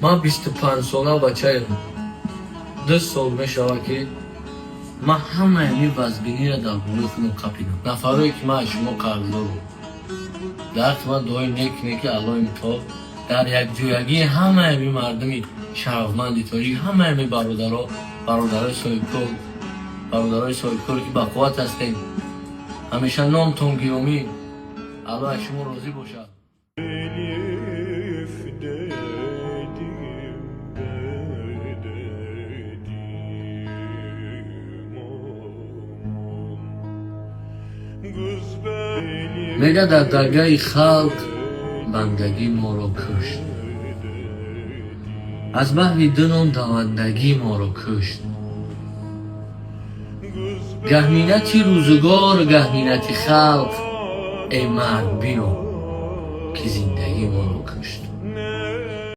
Ман 25-сола бачаем. 2 сол мешавад, ки ман ҳамаи ҳамин вазбиниро дар болои худам қапидам. Нафарое ки ман аз шумо қарздорам, дар ҳаққи ман дуои нек кунед, ки Аллоҳи мутаол дар якҷоягии ҳамаи ҳамин мардуми шарафманди тоҷик, ҳамаи ҳамин бародаро, бародарои соҳибкор, бародарои соҳибкоре ки бақувват ҳастем, ҳамеша номтон гиромӣ, Аллоҳ аз шумо розӣ бошад. Elif dedim, B dedim, aman. Kız beni Мега, дар даргаҳи халқ бандагӣ моро кушт, аз баҳри ду нон давандагӣ моро кушт. Гаҳ миннати рӯзгор, гаҳ миннати халқ, эй марг, биё, ки зиндагӣ моро кушт.